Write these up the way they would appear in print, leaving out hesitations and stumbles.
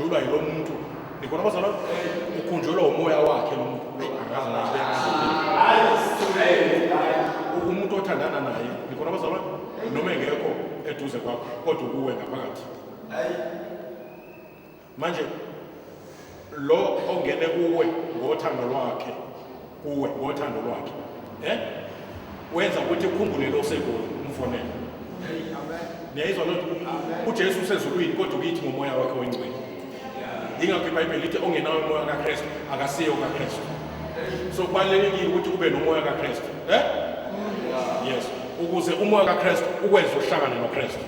Awukhunjulwa yilo muntu. Nikhona bazalwane? Ukhunjulwa umoya wakhe lo muntu. Angazi ngibeka. Umuntu othandana naye, nikhona bazalwane? Noma engekho eduze kwakho, kodwa ukuwe ngaphakathi. Manje lo ongene kuwe ngothando lwakhe, kuwe ngothando lwakhe, eh? Wenza ukuthi ukhumbule lo osegoli, umfonele. Niyayizwa loo nto? UJesu usezulwini kodwa ukithi ngomoya wakhe oyingcwele. Yingakho iBhayibheli lithi ongenawo umoya kaKristu akasiye okaKristu. So kubalulekile ukuthi ube nomoya kaKristu. Eh? Yes. Ukuze umoya kaKristu ukwenze uhlangane noKristu.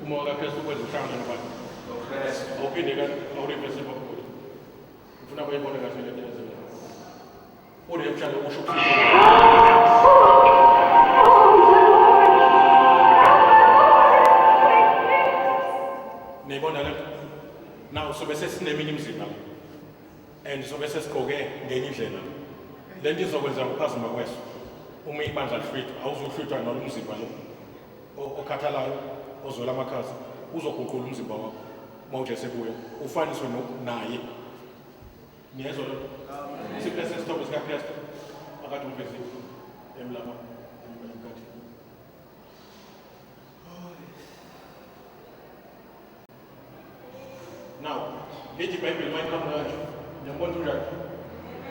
Umoya kaKristu ukwenza uhlangane nobani? NoKristu. Awuphinde ka awurivese bakhulu. Ngifuna bayibone kahle le nto yenzekayo. Urepture lo kusho ukuthi Niyibona le nto? Now sobe sesineminye imizimba la. And sobe sesigqoke ngenye indlela. Le nto izokwenza ngokuphazima kweso. Uma ibandla lihlwithwa, awuzuhlwithwa nalo umzimba lo. Okhathalayo, ozwela amakhaza, uzoguqula umzimba wakho uma uJesu ebuya, ufaniswe naye. Niyezwa lo? Siphe sesithombe sikaKristu akade umvezile emlama emkhathini. Now, lithi iBhayibheli uma iqhamuka kanje, niyambona unjani?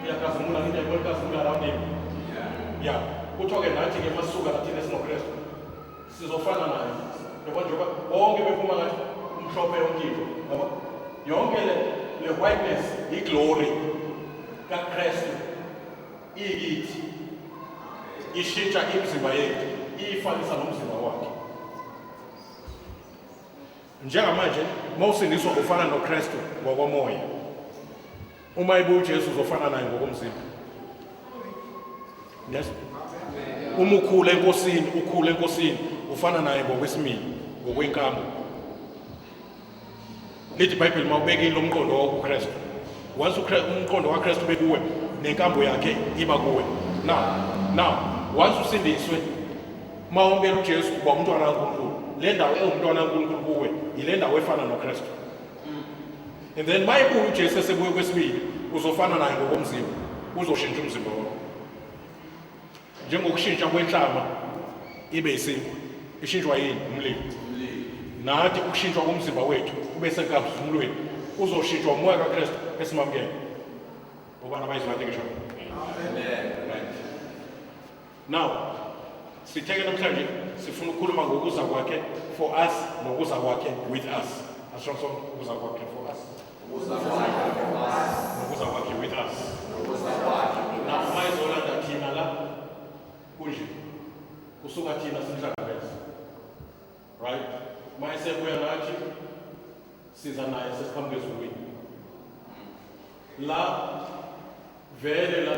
Uyakhazimula, ngithi yayibona ikhazimula around him. Yeah. Kuthiwa-ke nathi-ke masisuka la thina esinoKristu, sizofana naye. Yabo njengoba bonke bephuma ngathi umhlophe yonke into. Yabo? Yonke le whiteness iglory kaKristu iyikithi. Ishintsha imizimba yethu, iyifanisa nomzimba wakhe. Njengamanje uma usindiswa ufana noKristu ngokomoya. Uma ebuya uJesu uzofana naye ngokomzimba. Yes. Uma ukhula eNkosini, ukhula eNkosini, ufana naye ngokwesimilo, ngokwenkambo. Lithi iBhayibheli uma ubekile lo mqondo wakho kuKristu. Once umqondo kaKristu bekuwe, nenkambo yakhe iba kuwe. Now, once usindiswe, uma wamukela uJesu uba umntwana kaNkulunkulu. Le ndawo ewumntwana kaNkulunkulu kuwe, yile ndawo efana noKristu. And then uma ebuya uJesu esebuye kwesibili, uzofana naye ngokomzimba, uzoshintsha umzimba wakho. Njengokushintsha kwenhlama ibe isinkwa, ishintshwa yini? Umlilo. Nathi ukushintshwa komzimba wethu ube senkazimulweni uzoshintshwa umoya kaKristu esimamukele. Obani abayizwa into engishoyo? Amen. Right. Now, sitheke namhlanje sifuna ukukhuluma ngokuza kwakhe for us nokuza kwakhe with us. Asisho sonke ukuza kwakhe for us. Ukuza kwakhe for us. Nokuza kwakhe with us. Nokuza kwakhe with Now, us. uma ezolanda thina la kunje. Kusuka thina simhlangabeze. Right? Uma esebuya nathi siza naye sesiqhamuka ezulwini. La vele la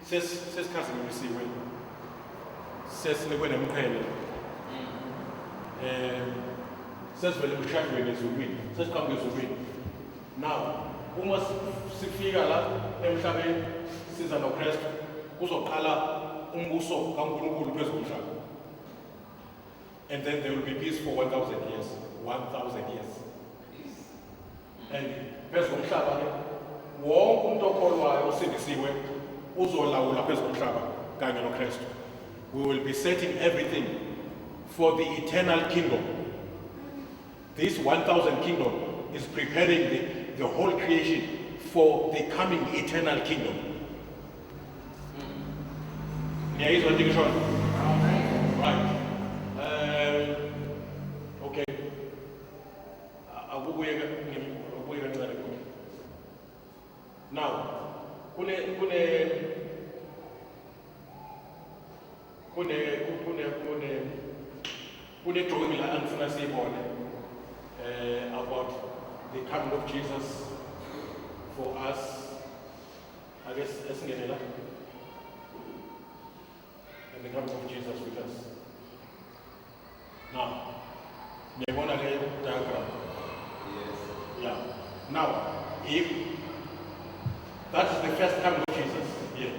sesikhazimulisiwe sesinikwe nemiqhele sesivele emshadweni ezulwini sesiqhamuka ezulwini. Now uma sifika la emhlabeni siza noKristu kuzoqala umbuso kaNkulunkulu phezu komhlaba. And then there will be peace for 1,000 years. 1,000 years. And phezu komhlaba ke wonke umuntu okholwayo osindisiwe uzolawula phezu komhlaba kanye noKristu. We will be setting everything for the eternal kingdom. This 1,000 kingdom is preparing the whole creation for the coming eternal kingdom. Niyayizwa into engishoyo? Right. Okay. Akubuye akubuye kancane kuthi. Now, kune kune kune kune kune kune drawing la angifuna siyibone about the coming of Jesus for us. Ake esingene la. And the coming of Jesus with us. Now, niyayibona le diagram? Yes. Yeah. Now, if that is the first coming of Jesus here.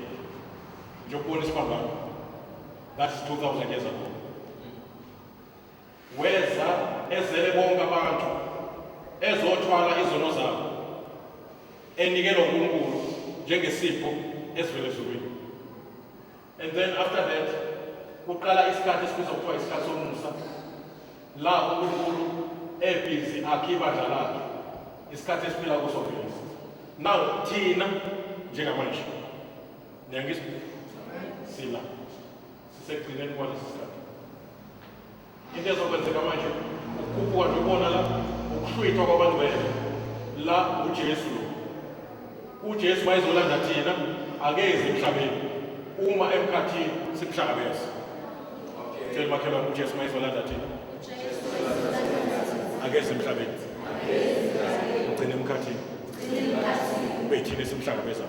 Njokubona isiphambano. That is 2000 years ago. Weza ezele bonke Ezothwala izono zabo enikelwa uNkulunkulu njengesipho esivela ezulwini. And then after that kuqala isikhathi esibizwa kuthiwa isikhathi somusa, la uNkulunkulu ebhizi akhe ibandla lakhe, isikhathi esiphila kuso lesi. Now thina njengamanje, niyangizwa, sila sisekugcineni kwalesi sikhathi. Into ezokwenzeka manje ukukhuphuka nje ubona la ukuhlwithwa kwabangcwele la uJesu lo. UJesu mayezolanda thina akezi emhlabeni, uma emkhathini simhlangabeze. Tshela makhelwane, uJesu mayezolanda thina akezi emhlabeni, ugcine emkhathini, kube yithina esimhlangabezayo.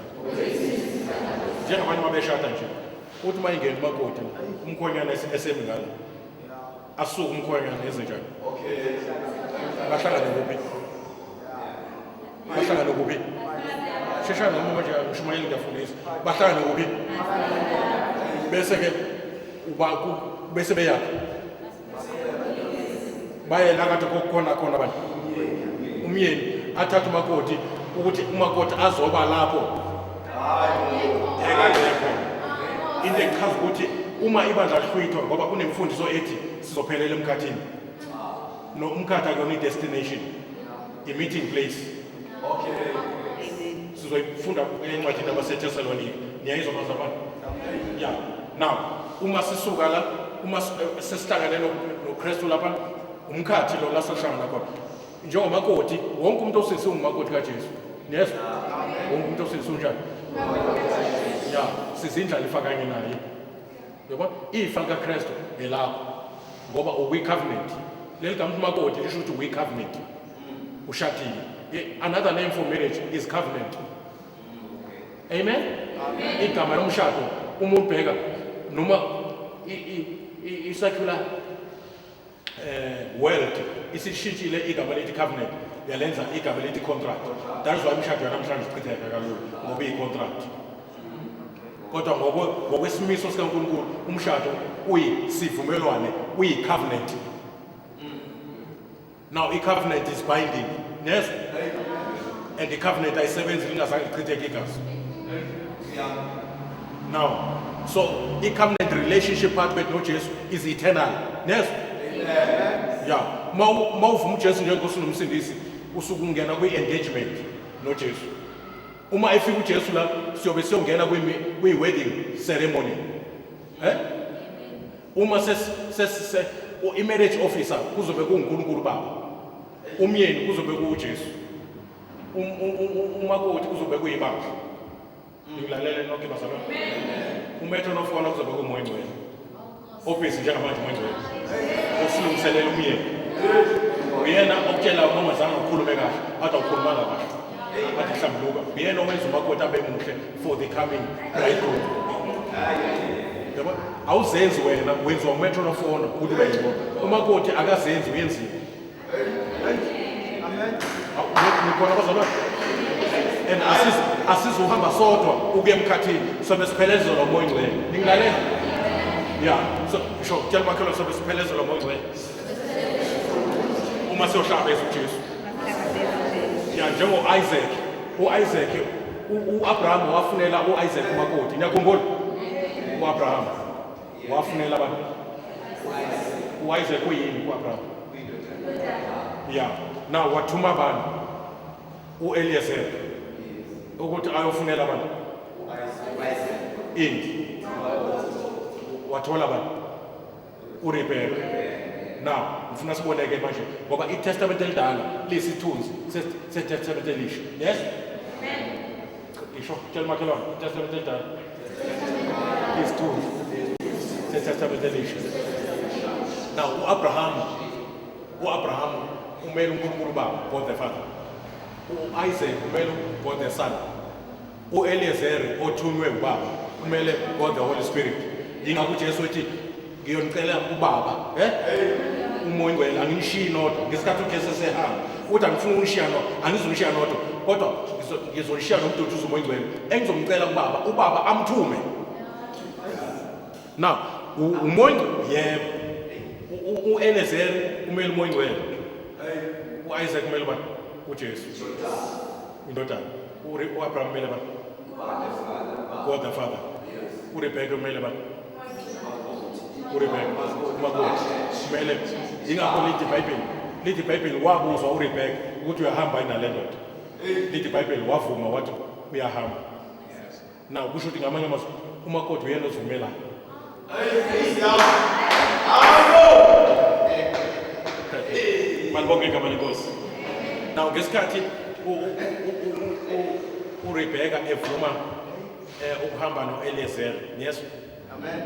Njengabanye uma beshada nje, uthi uma ingena umakoti, umkhwenyana esemi ngala, asuke umkhwenyana ezenjani, bahlangane kuphi? Bahlangane kuphi? Sheshana noma manje ngishumayela, ngiyafundisa. Bahlangane kuphi? Bese-ke uba bese beyaphi? Baye la kade kukhona khona abantu. Umyeni athathe umakoti ukuthi umakoti azoba lapho engekho. Into echaza ukuthi uma ibandla lihlwithwa, ngoba kunemfundiso ethi sizophelela emkhathini. No, umkhathi akuyona i-destination, i-meeting place. Sizoyifunda encwadini abaseThesalonika. Niyayizwa bazalwane? Ya, now uma sisuka la, uma sesihlangane noKristu lapha, umkhathi lo la sohlangana khona njengomakoti. Wonke umuntu osisi ungumakoti kaJesu. Niyezwa? Wonke umuntu osisi unjani? Ya, sizindlalifa kanye naye, yabo. Ifa likaKristu ngelakho ngoba ukwi-covenant. Leli gama umakoti lisho ukuthi ukwi-covenant, ushadile. Another name for marriage is covenant. Amen. Igama lomshado, uma ubheka noma i-secular world isishintshile igama lethi covenant, yalenza igama lethi contract. That is why imishado yanamhlanje ichitheka kalula, ngoba iyi-contract. Kodwa ngokwesimiso sikaNkulunkulu umshado uyisivumelwane, uyi-covenant. Now i-covenant is binding, yes, and i-covenant ayisebenzi lingazange lichitheke igazi. Now so i-covenant relationship phakathi kwethu noJesu is eternal, yes. Ya, mawuvuma uJesu njengenkosi nomsindisi, usuke ungena kwi-engagement noJesu. Uma efika uJesu la, siyobe siyongena kwi-wedding ceremony, eh uma i-marriage officer kuzobe kuwuNkulunkulu Baba, umyeni kuzobe kuwuJesu, umakoti kuzobe kuyibandla. Ngilalele nonke bazalwane. Umatron of honor kuzobe kuwuMoya Ngcwele, obhizi njengamanje uMoya Ngcwele osilungiselela umyeni. Uyena okutshela uma ungazange ukhulume kahle, athi awukhulumanga kahle, athi hlambuluka. Uyena owenza umakoti abe muhle for the coming bridegroom, yabo. Awuzenzi wena, wenziwa umatron of honor ukuthi ube ngcono. Umakoti akazenzi, uyenziwe. Nikhona bazalwane? And asizuhamba sodwa ukuya emkhathini, sobe siphelezelwa uMoya Ongcwele. Ningilalela? Ya, so sho, tshela umakhelwane, sobe siphelezelwa uMoya Ongcwele uma siyohlangabeza uJesu. Ya, njengo-Isaac, u-Isaac, u-Abraham wafunela u-Isaac umakoti. Niyakhumbula, u-Abraham wafunela abantu u-Isaac. Uyini ku-Abraham? Ya, now wathuma abantu, u-Eliezer, ukuthi ayofunela abantu indi. Wathola abantu uRebeka. Now ngifuna siboneke manje, ngoba iTestament elidala liyisithunzi seTestament elisha, yes. Isho, tshela makhelwane, iTestament elidala liyisithunzi seTestament elisha. Now u-Abraham umele uNkulunkulu Baba, God the Father. U-Isaac umele God the Son. U-Eliezer othunywe ubaba umele God the Holy Spirit. Yingakho uJesu ethi, "Ngiyonicela ubaba, uMoya Ongcwele, anginishiyi nodwa." Ngesikhathi uJesu esehamba uthi, "Angifuni ukunishiya no, angizunishiya nodwa, kodwa ngizonishiya nomduduzi, uMoya Ongcwele, engizomcela kubaba, ubaba amthume." Now uMoya, yebo, u-Eliezer umele uMoya Ongcwele, u-Isaac umele ubani? UJesu. Indodana. U-Abraham umele bani? God the Father. URebecca umele bani? URebecca. Umakoti. Umele. Ingakho lithi iBhayibheli, lithi iBhayibheli wabuzwa uRebecca ukuthi uyahamba yini nale ndoda. Lithi iBhayibheli wavuma wathi uyahamba. Now kusho ukuthi ngamanye amazwi umakoti uyena ozivumelayo. Malibonge igama lenkosi. Now ngesikhathi uRebecca evuma ukuhamba no-Eliezer, yes? Amen.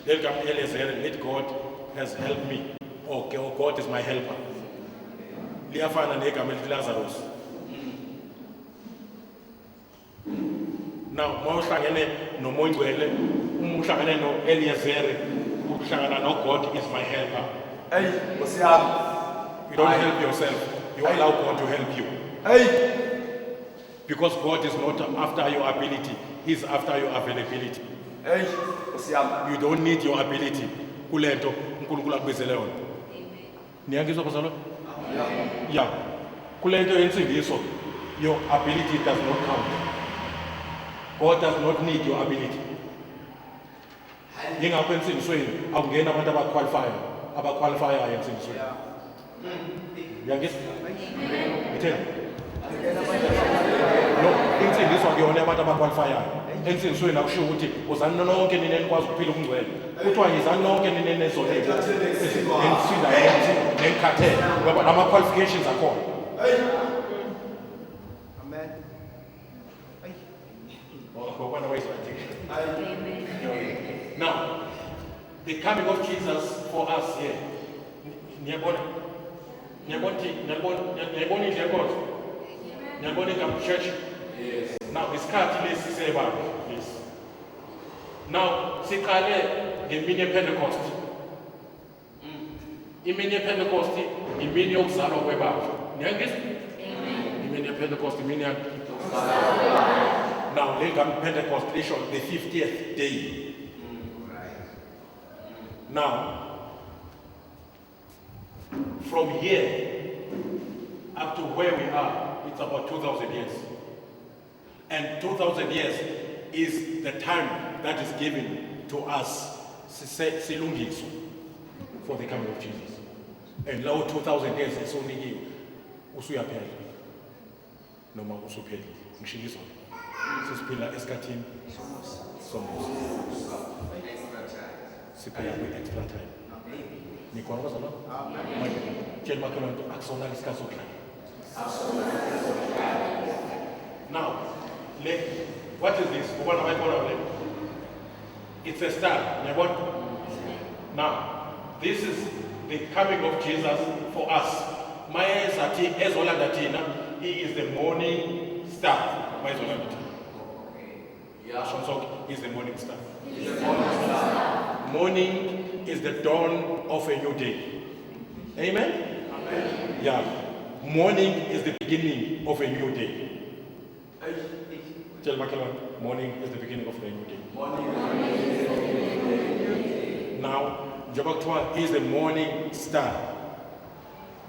Leli gama Eliezer lithi God has helped me. Okay, oh God is my helper. Liyafana negama elithi Lazarus. Now, uma uhlangene noMoya Ongcwele, uma uhlangene no-Eliezer, uhlangana no-God is my helper. Hey, Nkosi yami. You don't help yourself. You allow God to help you. Hey. Because God is not after your ability, He's after your availability. Hey, Nkosi yami. You don't need your ability kulento uNkulunkulu akubizele yona. Niyangizwa bazalwane? Yeah. Kulento yensindiso, your ability does not count. God does not need your ability. Yingakho ensindisweni akungeni abantu abaqualifyayo, abaqualifyayo ensindisweni. Uyangizwa? Ngitheni? No, insindiso akuyona abantu abaqualifyayo. Ensindisweni akushiwo ukuthi uzani nonke nina enikwazi ukuphila ubungcwele. Kuthiwa yizani nonke nina enezono enisinda nenikhathele. Ngoba nama qualifications akhona. Amen. Ngokubona wayizwa. Now, the coming of Jesus for us here. Niyabona? Niyabona niyabona niyabona indlu yenkonzo? Niyabona igama church? Yes. Now, isikhathi lesi sebandla lesi. Now, siqale ngemini yePentecost. Imini yePentecost imini yokuzalwa kwebandla. Niyangizwa? Imini yePentecost imini yani. Now, le gama Pentecost lisho the 50th day. Now, from here up to where we are, it's about 2,000 years. And 2,000 years is the time that is given to us silungiswe for the coming of Jesus. And lawo 2,000 years esonikiwe usuyaphela noma usuphelile. Ngishilo izolo. Sesiphila esikhathini somusa. Siphila kwi-extra time. Nikhona bazalwane? Manje tshela umakhelwane ukuthi akusona isikhathi sokudlala. Now, le, what is this? Ubona bayibona le? It's a star. Niyabona? Now, this is the coming of Jesus for us. Mayeza thi ezolanda thina, he is the morning star. Mayezolanda thina. Yeah. Sonke, he is the morning star. He's the morning star. Morning is the dawn of a new day. Amen? Amen. Yeah. Morning is the beginning of a new day. Tell makhelwane, morning is the beginning of a new day. Morning. Now, njengoba kuthiwa is the morning star.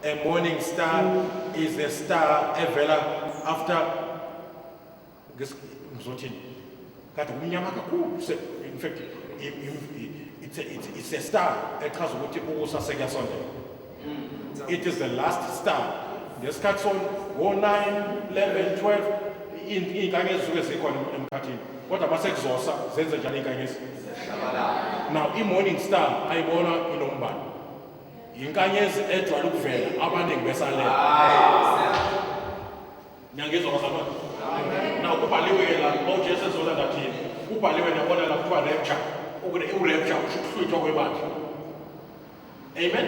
A morning star is a star evela after ngizothini? Kade kumnyama kakhulu. In fact, it's a star echaza ukuthi ukusa sekuyasondela. It is the last star. Ngesikhathi so ngo-9, 11, 12 iy'nkanyezi zisuke zikhona emkhathini. Kodwa mase kuzosa zenze njani iy'nkanyezi? Now i-morning star ayibona inombala. Inkanyezi ejwayele ukuvela abaningi besalele. Niyangizwa bazalwane? Now kubhaliwe-ke la uJesu ezolanda thina. Kubhaliwe niyabona la kuthiwa rapture. U-rapture kusho ukuhlwithwa kwebandla. Amen.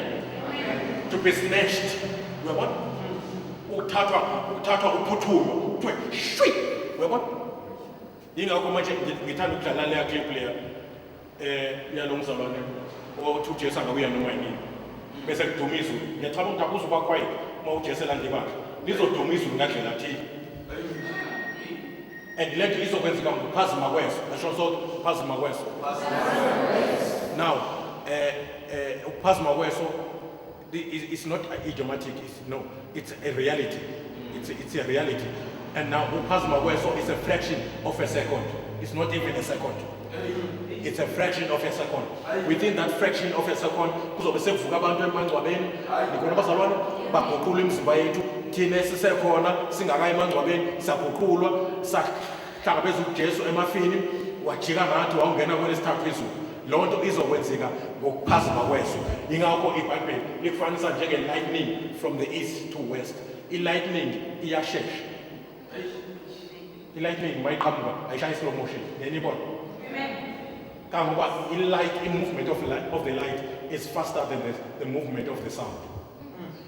To be snatched. Uyabona? Ukuthathwa uphuthunywa. Kuthiwe shwi. Uyabona? Yingakho manje ngithanda ukudlala leya clip leya. Yalo mzalwane othi uJesu angabuya noma yini. Bese kuduma izulu. Ngiyacabanga ukuthi akuzuba quiet uma uJesu elanda ibandla. Lizoduma izulu ngandlela thile. And le nto izokwenzeka ngokuphazima kweso. Asho sonke ukuphazima kweso. Now, ukuphazima kweso it's not idiomatic, it's, no, it's a reality. It's a reality. And now ukuphazima kweso is a fraction of a second. It's not even a second. It's a fraction of a second. Within that fraction of a second kuzobe sekuvuka abantu emangcwabeni. Nikhona bazalwane, baguqula imizimba yethu. Thina esisekhona singakayi emangcwabeni saguqulwa, sahlangabeza uJesu emafini, wajika ngathi wawungena kwelesithathu izulu. Loo nto izokwenzeka ngokuphazima kweso. Ingakho iBhayibheli likufanisa njenge-lightning from the east to west. I-lightning iyashesha. I-lightning mayiqhamuka ayishayi slow motion. Ngenibona? Kangoba i-light, i-movement of the light is faster than the movement of the sound.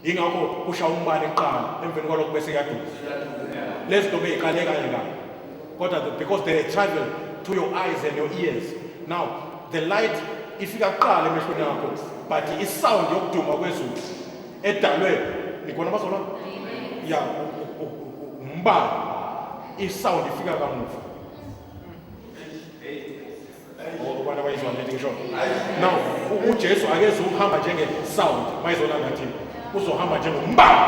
Ingakho kusha umbane kuqala, emveni kwalokho bese iyaduka. Lezi zinto beyiqale kanye kanye. Kodwa because they travel to your eyes and your ears. Now, the light ifika kuqala emehlweni akho, but i-sound yokuduma kwezulu edalwe, nikhona bazalwane? Ya, umbane. I-sound ifika kamuva. Ubana bayizwa lento ngisho. Now, uJesu akeze ukuhamba njenge-sound mayizolanda thina. Uzohamba njengombane.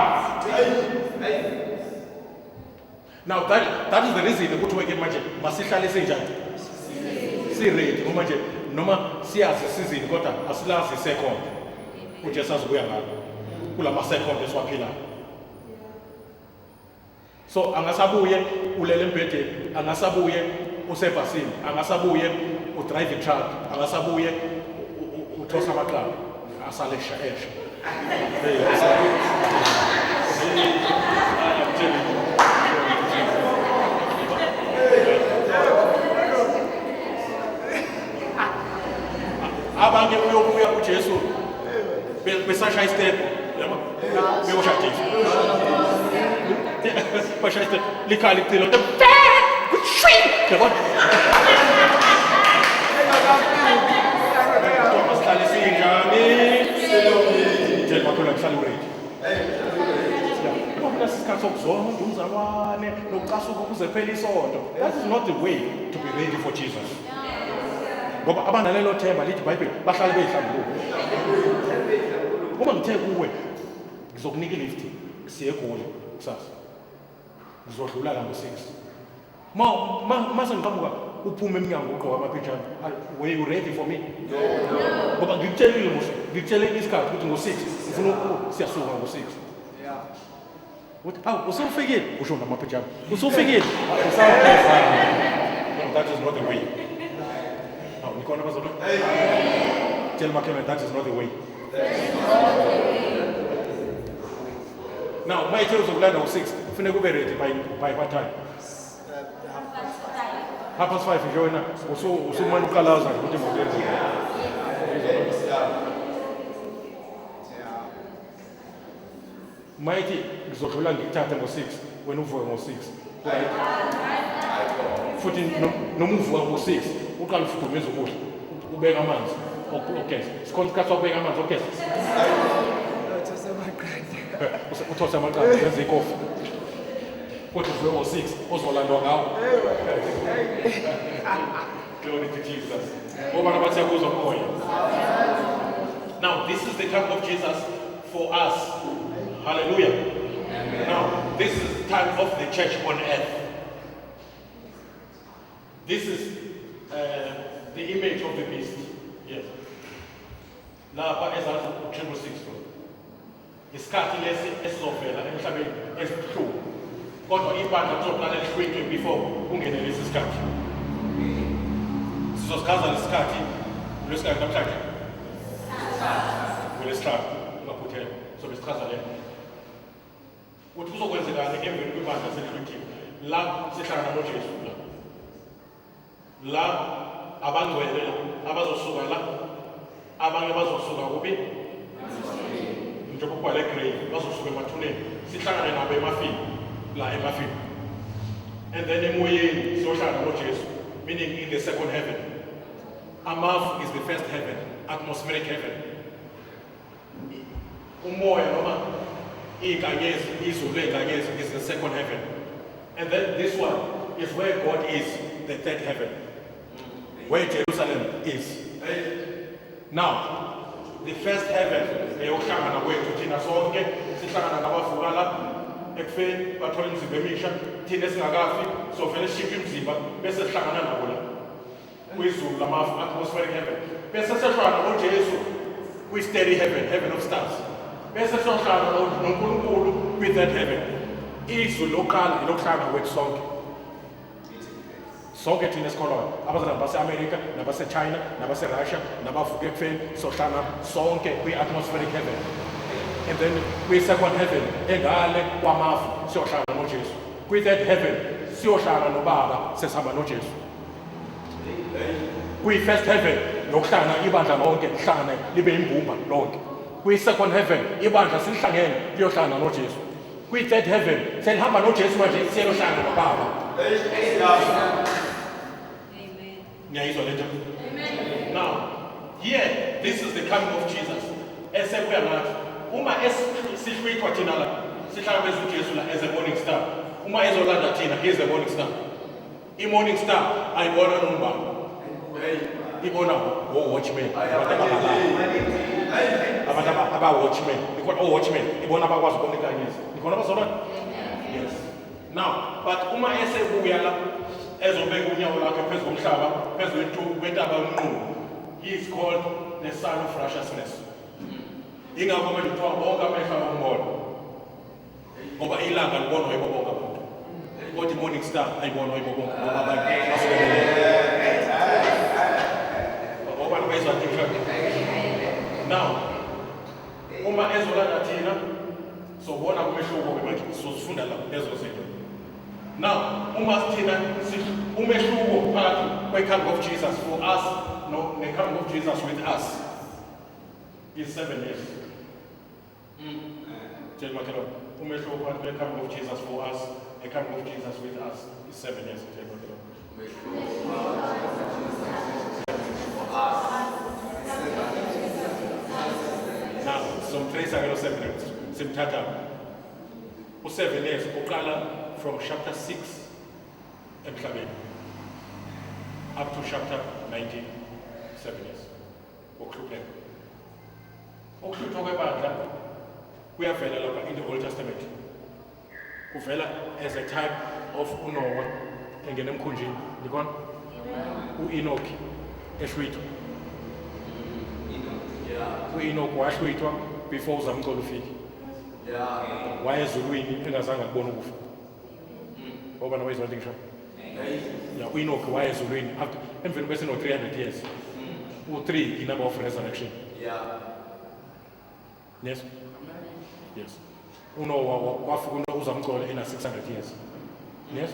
Now that is the reason ukuthi weke manje masihlale sinjani? Si-ready ngoba nje noma siyazi sizini kodwa asilazi second. uJesu azobuya ngalo. Kulama second esiwaphilayo. So angasabuye ulele embhedeni, angasabuye usebhasini, angasabuye udrive truck, angasabuye uthosa amaqanda, asale esha esha. Hey, asale. I'm telling you. Abanye uyobuya uJesu besashaya istep, yabo, beyoshadisa. Bashaya istep, likhala icilo, yabo. Masihlale sinjani? Tshela makholwa kuhlale uready. Ngoba isikhathi sokuzonda umzalwane nokucasuka kuze kuphele isonto. That is not the way to be ready for Jesus. Ngoba abanalelo themba lithi iBhayibheli bahlale beyihlambuluka. Uma ngithe kuwe ngizokunika ilift siye eGoli kusasa. Ngizodlula la ngo-6. Ma sengiqhamuka uphume emnyango ugqoka amapijama. Were you ready for me? No. Ngoba ngikutshelile musa, ngikutshelile isikhathi ukuthi ngo-6 ngifuna siyasuka ngo-6. Yeah. Uthi awu usufikile usho namapijama. Usufikile. Usawugeza. No, that is not the way. Awu nikhona bazalwane? Tell makhelwane that is not the way. Now, mayithe uzokulanda ngo-6, kufuneka ube ready by what time? 5:30 nje wena usumane uqalaza nje ukuthi imoto yenzeni. Mayithi ngizodlula ngikuthathe ngo-6, wena uvuke ngo-6. Right? Futhi noma uvuka ngo-6, uqala ufudumeza ukudla, ubeka amanzi okugeza. Sikhona isikhathi sokubeka amanzi okugeza. Uthose amaqanda, wenze ikofi. Kodwa uvuke ngo-6, ozolandwa ngawo. Glory to Jesus. Ngoba nabathi yakuzwa umoya. Now, this is the time of Jesus for us. Hallelujah. Now, this is the time of the church on earth. This is the image of the beast. Yes. Lapha ezansi 666 lo. Isikhathi lesi esizovela emhlabeni esibuhlungu. Kodwa ibandla kuzoqala lihlwithwe before kungene lesi sikhathi. Sizosichaza lesi sikhathi lwesikhathi namhlanje. Ngolwesihlanu ungaphuthela. Sobe sichaza le. Uthi kuzokwenzekani emveni kwebandla selihlwithiwe. La sihlangana noJesu la. La abangcwele la abazosuka la abanye bazosuka kuphi? Njengoba kubhale grave bazosuka emathuneni sihlangane nabo emafini la emafini. And then emoyeni siyohlangana noJesu, meaning in the second heaven. Amafu is the first heaven, atmospheric heaven. Umoya noma inkanyezi, izulu lenkanyezi is the second heaven. And then this one is where God is, the third heaven, where Jerusalem is. Now, the first heaven, eyokuhlangana kwethu thina sonke, sihlangana nabavuka la, ekufeni bathole imizimba emisha. Thina esingakafi sovele sishintshe imizimba bese sihlangana nabo la kwizulu lamafu, atmospheric heaven, bese sehlangana noJesu kwi-starry heaven, heaven of stars, bese siyohlangana noNkulunkulu kwi-third heaven. Izulu lokuqala ilokuhlangana kwethu sonke, sonke thina esikholwayo, abazalwane base-Amerika nabase-China nabase-Russia nabavuka ekufeni, sohlangana sonke kwi-atmospheric heaven, and then kwi-second heaven engale kwamafu siyohlangana noJesu, kwi-third heaven siyohlangana noBaba sesihamba noJesu, kwi-first heaven yokuhlangana ibandla lonke lihlangane libe imbumba lonke, kwi-second heaven ibandla silihlangene liyohlangana noJesu, kwi-third heaven selihamba noJesu manje siyohlangana noBaba. Ngiyayizwa le nto? Now here, this is the coming of Jesus esebuya nathi. Uma sihlwithwa thina la, sihlangabeza uJesu la as a morning star. Uma ezolanda thina, he is a morning star. I-morning star ayibona nombani, ibona o-watchman, abantu ababalala, abantu aba-watchman, ikhona o-watchman, ibona abakwazi ukubona inkanyezi. Ikhona abazalwane? Yes. Now, but uma esebuya la ezobeka unyawo lakhe phezu komhlaba, phezu kwentaba yomnqumo, he is called the Son of Righteousness. Ingakho manje kuthiwa bonke amehlo ayombona, ngoba ilanga libonwa yibo bonke abantu, kodwa i-morning star ayibonwa yibo bonke, ngoba abantu basuke belele. Ngoba bayizwa nje. Now uma ezolanda thina, sobona kumehluko-ke manje, sizofunda la lezo zinto. Now uma thina umehluko phakathi kwe-coming of Jesus for us no ne-coming of Jesus with us is 7 years. Tshela makhelwane, umehluko phakathi kwe-coming of Jesus for us ne-coming of Jesus with us is 7 years. Tshela makhelwane. Now sizomtrace ke lo 7 years. Simthatha u-7 years uqala from chapter 6 emhlabeni up to chapter 19, 7 years ukuhlupheka. Ukuhluthwa kwebandla kuyavela lapha in the Old Testament, kuvela as a type of uNoah engena emkhunjini, nikhona? U-Enoch ehlwithwa. U-Enoch wahlwithwa before uzamcolo ufike. Wayezulwini engazange akubona ukufa. Ngoba nawayizwa into ngisho ya, u-Enoch wayezulwini after, emveni kwesino 300 years. U-3 i-number of resurrection. Yes, uNoah kwafika uzamcolo ena 600 years. Yes,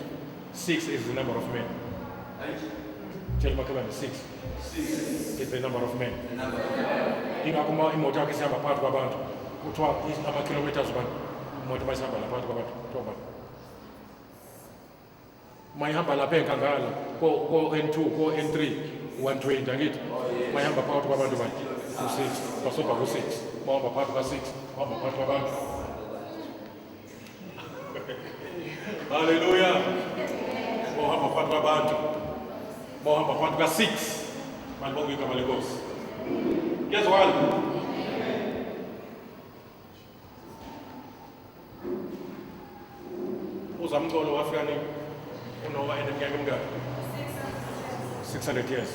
6 is the number of men. Tshela makhelwane, 6 is the number of men. Ingakho uma imoto yakho isihamba phakathi kwabantu kuthiwa ama-kilometers ubani, imoto uma isihamba la phakathi kwabantu kuthiwa ubani? Uma ihamba lapha enkangala ko-N2, ko-N3, 120, angithi? Uma ihamba phakathi kwabantu bani? Ku-6, basobha ku-6. Uma uhamba phakathi kwa-6, uhamba phakathi kwabantu. Haleluya! Uma uhamba phakathi kwabantu, uma uhamba phakathi kwa-6, malibonge igama leNkosi. Kuyezwakala? Uzamcolo wafika nini? UNoah eneminyaka emingaki? 600 years.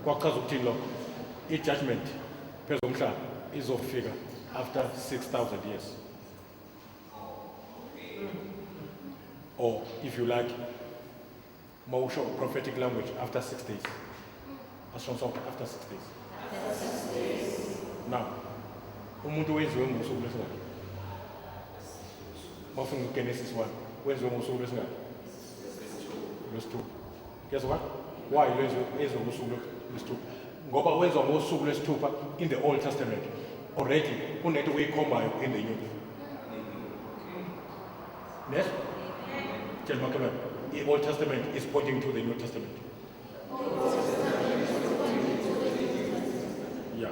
Kwachaza ukuthini lokho? I-judgment phezu komhlaba izofika after 6000 years, or if you like, mawusho prophetic language, after 6 days. Asho sonke, after 6 days. Now umuntu wenziwe ngosuku lwesingaki? Mawufuna uGenesis 1, wenziwe ngosuku lwesingaki? Lwesithupha. Kuyezwakala? Why lwenziwe, wenziwe ngosuku lwesithupha? Ngoba wenziwa ngosuku lwesithupha in the Old Testament already kunento oyikhombayo in the New. Yes, tshela makhelwane, i-Old Testament is pointing to the New Testament. Yeah,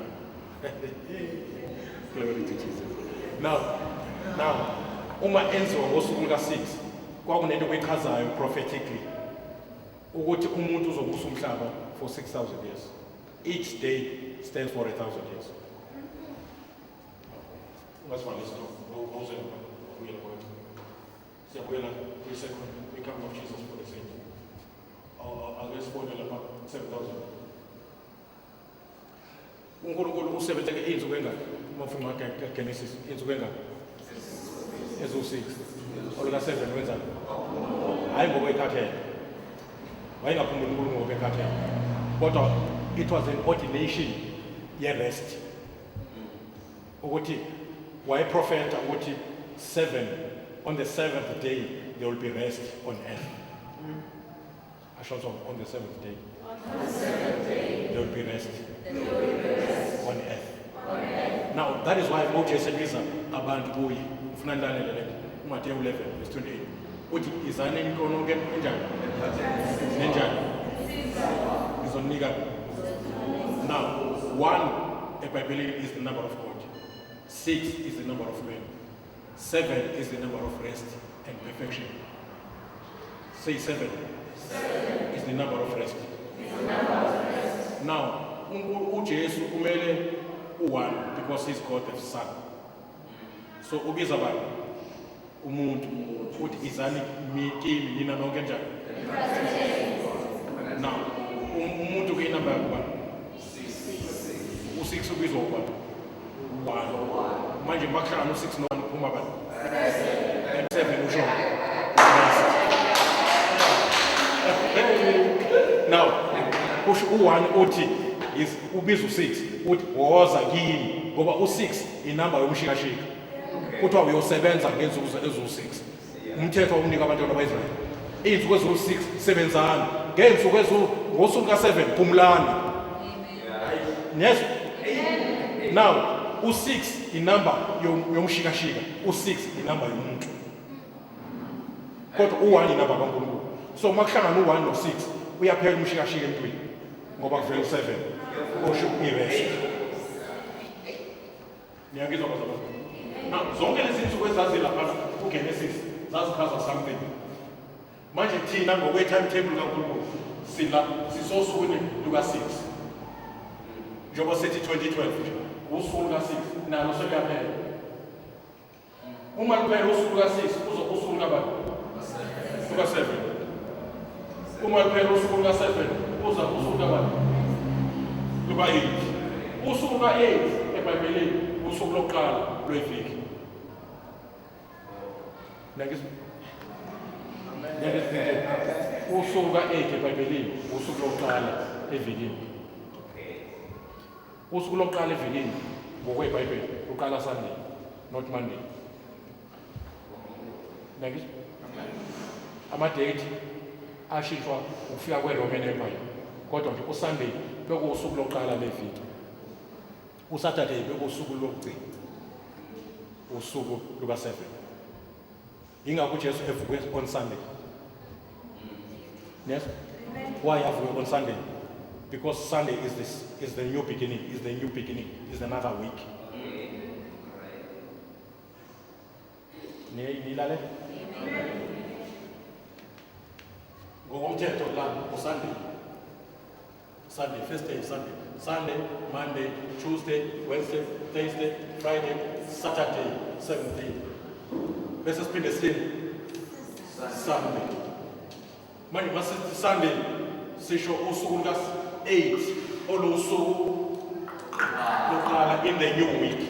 glory to Jesus. Now uma enziwa ngosuku luka-6, kwakunento okuyichazayo prophetically ukuthi umuntu uzobusa umhlaba for 6000 years. Each day stands for 1000 years. Ungasivali isitolo. Awuze. Siyabuyela phakathi. Siyabuyela kwi-second coming of Jesus for the saint. Ake sibone lapha 7000. uNkulunkulu usebenzeke iy'nsuku engaki uma ufuna Genesis, iy'nsuku engaki? Eziwu-6. Oluka-7 wenzani? Hhayi ngoba ekhathele, wayengaphumuli uNkulunkulu ngoba ekhathele, kodwa it was an ordination ye-rest, ukuthi wayeprofetha ukuthi seven on the seventh day there will be rest on earth. Asho on the seventh day. On the seventh day. There will be rest. There will be rest. On earth. On earth. Now that is why uJesu ebiza abantu kuye. Ufuna nilalele le uMateyu 11 verse 28. Uthi izani nonke enjani? Nenjani? Ngizonika. Now 1 eBhayibhelini is the number of God. 6 is the number of men. 7 is the number of rest and perfection. Say 7. 7 is the number of rest. Is the number of rest. Now, uJesu kumele u-1 because he's God the Son. So ubiza bani? Umuntu. Uthi izani kimi nina nonke njani? Now, umuntu kuyinamba yakubani? 6. U-6 ubizwa ubani? 1. Manje makuhlangana u-6 no-1 uphuma bani? 7 usho. Now, kusho u-1 uthi is ubiza u-6 uthi woza kimi ngoba u-6 inamba yomshikashika. Kuthiwa uyosebenza ngensuku eziwu-6. Umthetho umnika abantwana ba-Israyeli. Iy'nsuku eziwu-6 sebenzani. Ngey'nsuku ngosuku ka-7 phumulani. Yes. Now, u-6 inamba yomshikashika, u-6 inamba yomuntu. Kodwa u-1 inamba kaNkulunkulu. So uma kuhlangana u-1 no-6 uyaphela umshikashika emntwini ngoba kuvela u-7 osho i-rest. Niyangizwa bazalwane? Now zonke lezi zinsuku ezazilapha kuGenesis zazichaza something. Manje thina ngokwe-timetable kaNkulunkulu sila sisosukwini luka-6. Njengoba sithi 2012 nje, usuku luka-6 nalo sekuyaphela. Uma luphela usuku luka-6 uzo usuku lukabani? Luka-7. Uma luphela usuku luka-7 uza usuku lukabani? Luka-8. Usuku luka-8 eBhayibhelini usuku lokuqala lweviki. Niyangizwa? Usuku luka-8 eBhayibhelini usuku lokuqala evikini. Usuku lokuqala evikini ngokweBhayibheli luqala Sunday, not Monday. Niyangizwa? Ama-date ashintshwa ukufika kwe-Roman Empire. Kodwa nje uSunday bekuwusuku lokuqala leviki. USaturday bekuwusuku lokugcina. Usuku luka-7. Yingakho uJesu evuke on Sunday. Yes? Why avuke on Sunday? Because Sunday is this is the new beginning, is the new beginning, is another week. Nilale? Ngokomthetho la uSunday. Sunday, first day Sunday. Sunday, Monday, Tuesday, Wednesday, Thursday, Friday, Saturday, seventh day. Bese siphinde sithini? Sunday. Manje masithi Sunday sisho usuku luka-8 olusuku lokuqala in the new week.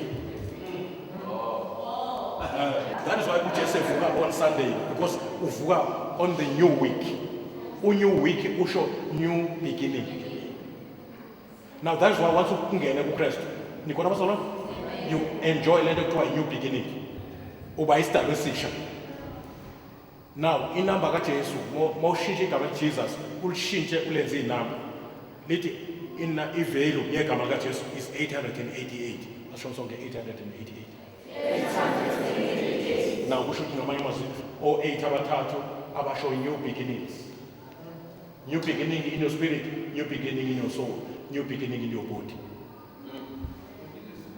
That is why uJesu evuka on Sunday, because uvuka on the new week. U-new week usho new beginning. Now that is why once ungene kuKristu, nikhona bazalwane? You enjoy lento ekuthiwa new beginning. Uba isidalwa esisha. Now inamba kaJesu mawushintsha igama likaJesus ulishintshe ulenze inamba. Lithi ina i-value yegama likaJesu is 888. Asho sonke 888. 888. Now kusho ukuthi ngamanye amazwi o8 abathathu abasho new beginnings. New beginning in your spirit, new beginning in your soul, new beginning in your body.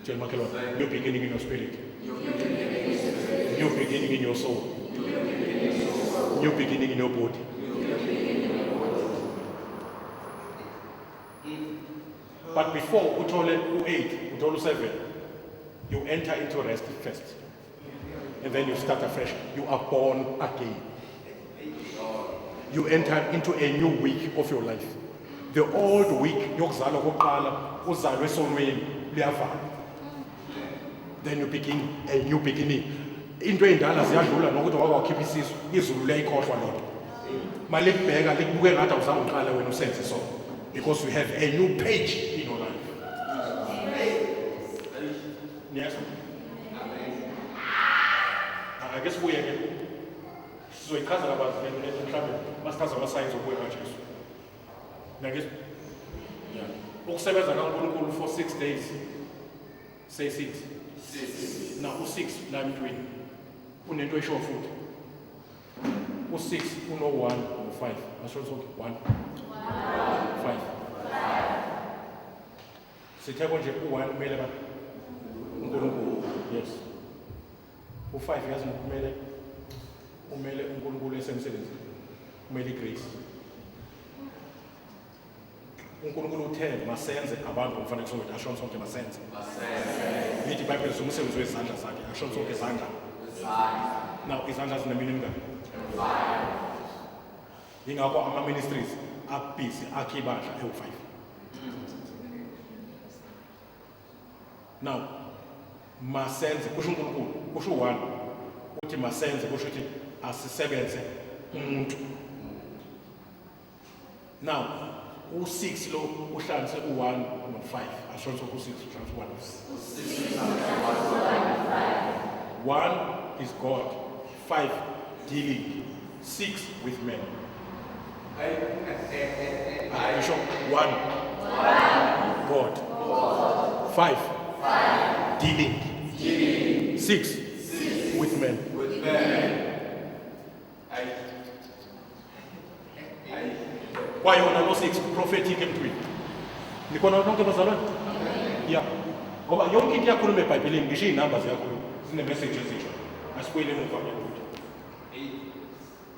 Tshela makhelwane, new beginning in your spirit, new beginning in your soul, new beginning in your body. But before uthole u8, uthole u7, you enter into rest first. And then you start afresh. You are born again. You enter into a new week of your life. The old week yokuzalwa kokuqala uzalwe esonweni liyavalwa. Then you begin a new beginning. Into ey'ndala ziyadlula nokuthi wake wakhipha isisu, izulu liyayikhohlwa loo nto. Malikubheka likubuke ngathi awuzange uqale wena usenze so. Because you have a new page in your life. Niyezwa? Ake sibuye ke. Sizoyichaza kabanzi le nto mhlawumbe masichaza amasayensi okubuya kaJesu. Niyangizwa? Yeah. Ukusebenza kaNkulunkulu for 6 days. Say 6. 6. Now u6 la emntwini unento esho futhi. U6 uno 1 no5. Asho sonke 1 5. Sithe konje u1 kumele ba uNkulunkulu. Yes. U5 yazi ngokumele umele uNkulunkulu esemsebenzini. Umele igrace. uNkulunkulu uthe masenze abantu ngomfanekiso wethu, asho sonke masenze. Masenze. Lithi iBhayibheli umsebenzi wezandla zakhe, asho sonke izandla. Now izandla zinemini emingaki? Yingakho ama-ministries abhizi akhe ibandla ewu-5. Now masenze kusho uNkulunkulu, kusho u-1 uthi masenze kusho ukuthi asisebenze umuntu. Now u6 lo uhlanganise u1 no5, asho ukuthi u6 uhlanganise u1 no5. 1 is God, 5 dealing, 6 with men. Asho 1 God, 5 dealing, 6 with men. Kwayona lo 6 prophetic emntwini. Nikhona nonke bazalwane? Yeah. Ngoba yonke into iyakhuluma eBhayibhelini, ngisho iy'namba ziyakhuluma, zine-message ezisho. Asibuyele emuva ke futhi.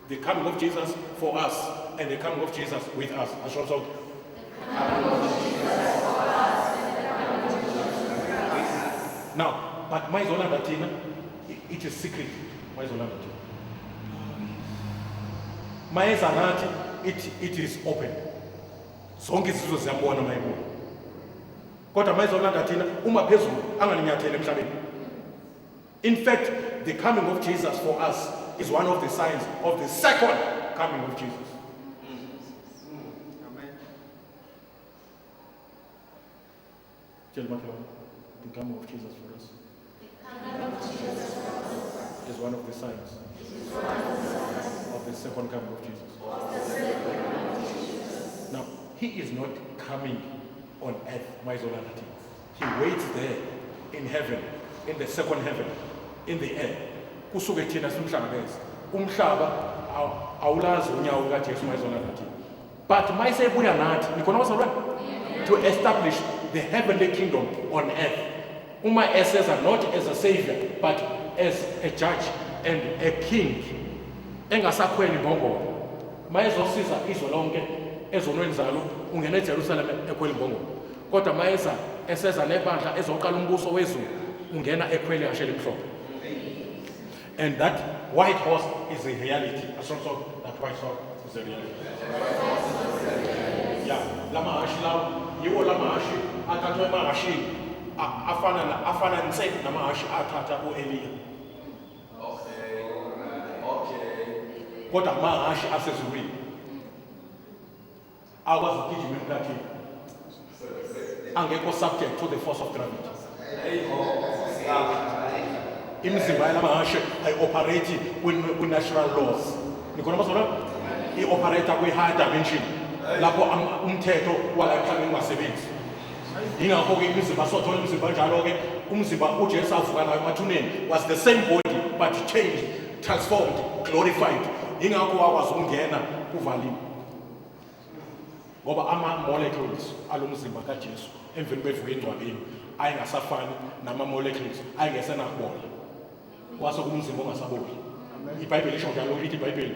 The coming of Jesus for us and the coming of Jesus with us. Asho sonke. Now, but mayizolanda thina, it is secret. Mayizolanda thina. Mayeza nathi, it is open. Zonke izizwe ziyambona mayibona. Kodwa mayizolanda thina uma phezulu anganinyathele emhlabeni. In fact, the coming of Jesus for us is one of the signs of the second coming of Jesus. Amen. Tell makhelwane, the coming of Jesus for us is one of the signs of the second coming of Jesus. Now, he is not coming on earth, mayizolanda. He waits there in heaven, in the second heaven, in the air. Kusuke thina simhlangabeze. Umhlaba awulazi unyawo kaJesu mayizolanda. But mayisebuya nathi, nikhona bazalwane? To establish the heavenly kingdom on earth. Uma eseza not as a savior, but as a judge and a king. Engasakhweli imbongolo. Mayezosiza izwe lonke ezonweni zalo, ungena eJerusalem ekhwela imbongolo. Kodwa mayeza eseza nebandla ezoqala umbuso wezulu, ungena ekhwele ihashe elimhlophe. And that white horse is a reality. Asho that white horse is a reality. Yeah, lamahhashi lawo yiwo lamahhashi athathwa emahhashini afana nse namahhashi athatha u-Eliya. Kodwa amahhashi asezulwini akwazi ukugijima emkhathini, angekho subject to the force of gravity. Imizimba yalamahhashi ayi-operate kwi-natural laws. Nikhona bazalwane? I-operate kwi-higher dimension lapho umthetho wala emhlabeni ungasebenzi. Yingakho-ke imizimba sothola imizimba njalo-ke umzimba uJesu avuka nayo emathuneni was the same body but changed, transformed, glorified. Yingakho wakwazi ukungena kuvaliwe. Ngoba ama-molecules alomzimba kaJesu emveni kwevuka engcwabeni ayengasafani nama-molecules ayengesenakubola. Wase kumzimba ongasaboli. iBhayibheli isho njalo, ithi iBhayibheli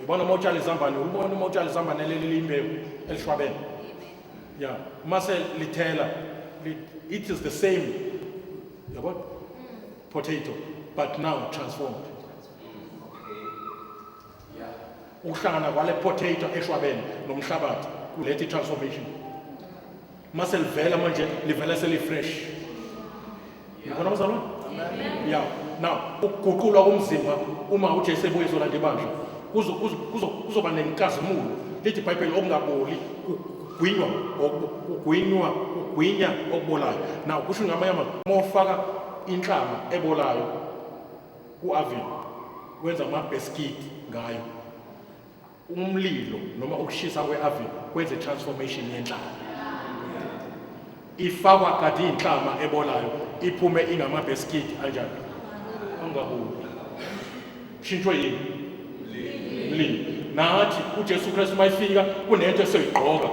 ubona uma utshala izambane, ulibona uma utshala izambane leli imbewu elishwabene. Yeah, mase lithela, it is the same yabona potato but now transformed. Ukuhlangana kwale potato eshwabene nomhlabathi kuletha i-transformation. Mase livela manje livela seli-fresh. Nikhona bazalwane? Yeah. Now ukuguqulwa komzimba uma uJesu ebuye ezolanda ibandla kuzoba nenkazimulo. Lithi iBhayibheli okungaboli kugwinywa kugwinywa kugwinya okubolayo. Now kusho ngamanye amazwi uma ufaka inhlama ebolayo ku-oven wenza amabheskidi ngayo, umlilo noma ukushisa kwe-oven kwenze transformation yenhlama. Ifakwa kade inhlama ebolayo iphume ingamabheskidi anjani? Angaboli. Shintshwe yini? Mlilo. Nathi uJesu Kristu mayifika kunento esoyigqoka,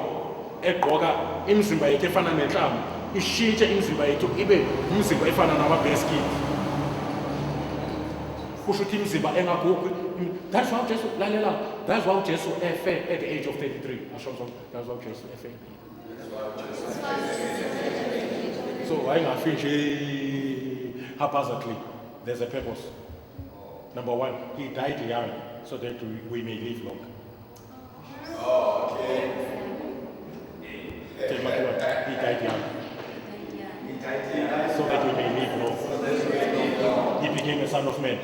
egqoka imizimba yethu efana nenhlama, ishintshe imizimba yethu ibe imizimba efana namabheskidi. Kusho ukuthi imizimba engagugi. That's why uJesu, lalela, that's why uJesu efe at the age of 33. Asho so, that's why uJesu efe. So wayengafi nje haphazardly. There's a purpose. Number one, he died young so that we may live longer. Oh, okay. Tell Makhelwane, he died young He died young so that we may live long. so that we may live long. He became a son of man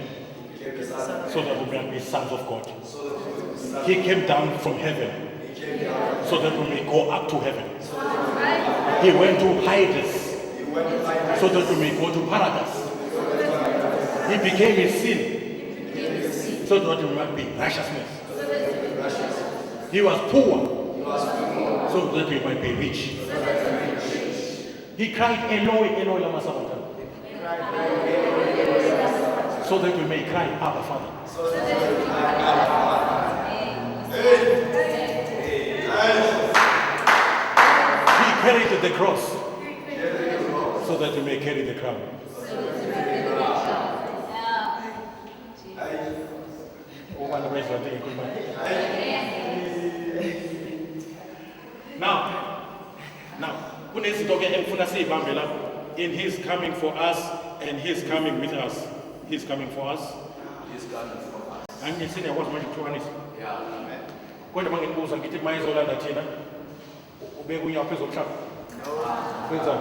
He became the son of so that we may be sons of God. so that we may be sons. He came down from heaven He came down so that we may go up to heaven. so that He went to Hades we may, he went to Hades so that we may go to paradise. He became a sin so that we might be righteousness. righteous. He was poor He was poor so that we might be rich. so that we may be rich. He cried, Eloi, Eloi, lama sabachthani, so that we may cry, Abba, Father. So that we may cry, Abba, Father. He carried the cross so that we may carry the crown. Ubani abezwa into engikhulumayo? Now, kunezinto ke engifuna siyibambe la. In his coming for us and his coming with us. He's coming for us. He's coming for us. Angithi niyakwazi manje ukuhlukanisa. Yeah. Amen. Kodwa uma nginibuza ngithi uma ezolanda thina ubeka unyawo phezu komhlaba. Wenzani?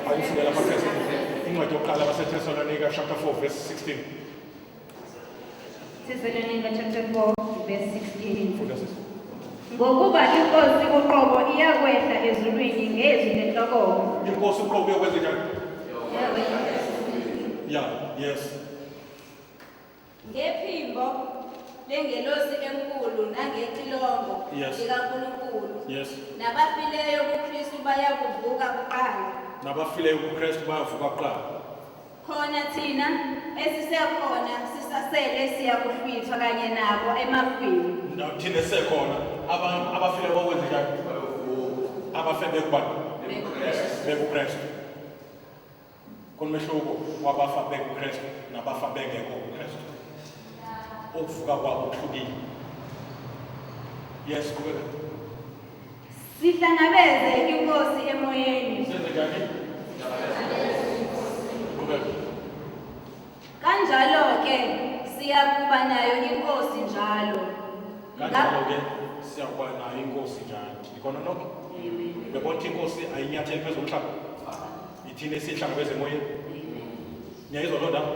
Awufunde lapha phezulu. Incwadi yokuqala baseThesalonika chapter 4 verse 16. Thessalonica chapter 4 verse 16. Funda sisi. Ngokuba inkosi uqobo iyakwehla ezulwini ngezwi lenhlokomo. Inkosi uqobo iyokwenza njani? Yeah, yes. Ngephimbo lengelosi enkulu nangecilongo Yes. likaNkulunkulu. Yes. Nabafileyo kuKristu bayakuvuka kuqala. Nabafileyo kuKristu bayavuka kuqala. Khona thina esisekhona sisasele siyakuhlwithwa kanye nabo emafini. Now thina sekhona abafile bokwenza njani? Abafe bekubani? BekuKristu. Kunomehluko wabafa bekuKristu nabafa bengekho kuKristu. Ukuvuka kwabo kuhlukile. Yes, qhubeka. Sihlangabeze inkosi emoyeni. Senze njani? Qhubeka. Kanjalo-ke siyakuba nayo inkosi njalo. Kanjalo-ke siyakuba nayo inkosi njalo. Ikhona nonke? Uyabona ukuthi inkosi ayinyatheli phezu komhlaba. Ithina esihlangabeze emoyeni. Niyayizwa loo ndaba?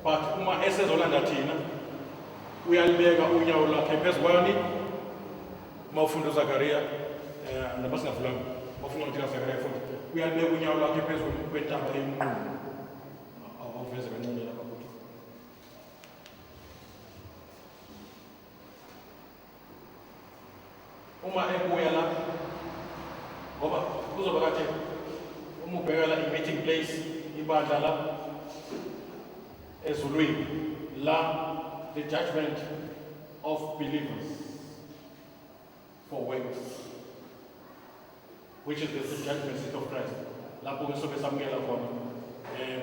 But uma esezolanda thina uyalibeka unyawo lwakhe phezu kwani? Uma ufunda uZakaria, noma singavulanga, uma ufunda incwadi kaZakaria funda, uyalibeka unyawo lwakhe phezu kwentaba eminqumo. Awuveze kancane lapha futhi. Uma ebuya la, ngoba kuzoba kade uma ubheka la i-meeting place, ibandla la ezulwini, la the judgment of believers for works, which is the judgment seat of Christ. Lapho ke sobe samukela khona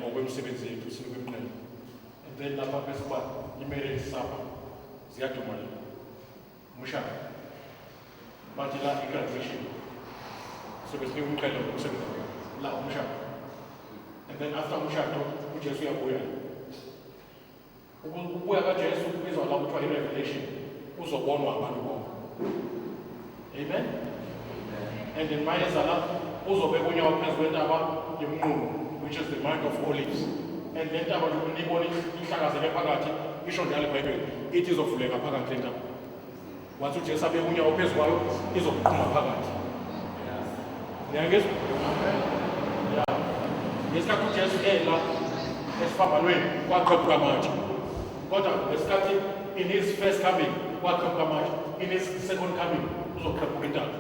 ngokwemisebenzi yethu sinikwe imqhele. And then lapha bese kuba i-marriage supper, ziyaduma la. Umshado. Bathi la i-graduation. Sobe sinikwe umqhele ngokusebenza la umshado. And then after umshado uJesu uyabuya. Ukubuya kaJesu kubizwa la kuthiwa i-revelation, uzobonwa abantu bonke. Amen. And then mayeza la uzobeka unyawo phezu kwentaba yomnqumo, which is the Mount of Olives. And le ntaba nje niyibona ihlakazeke phakathi, isho njalo iBhayibheli, ithi izovuleka phakathi le ntaba. Wathi uJesu abeka unyawo phezu kwayo, izoqhuma phakathi. Niyangizwa? Yeah. Ngesikhathi uJesu ela esiphambanweni kwaqhephuka amatshe. Kodwa ngesikhathi in his first coming kwaqhephuka amatshe, in his second coming uzoqhephuka intaba.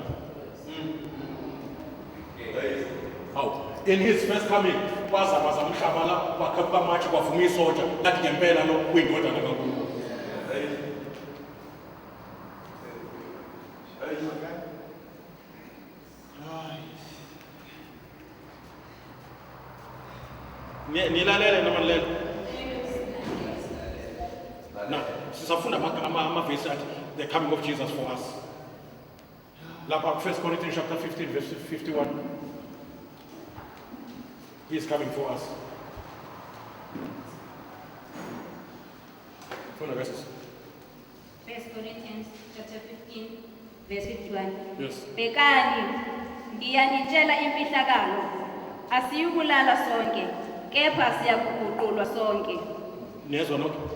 Hawu, in his first coming kwazamaza umhlaba la, kwaqhephuka amatshe, kwavuma isotsha lathi ngempela lo uyindodana kaNkulunkulu. Nilalele noma nilalele? Now, sisafunda amavesi athi the coming of Jesus for us. Lapha 1 Corinthians chapter 15 verse 51. He is coming for us. Funda verses. 1 Corinthians chapter 15 verse 51. Yes. Bhekani, ngiyanitshela imfihlakalo. Asiyukulala sonke, kepha siyakuguqulwa sonke. Niyezwa nokho?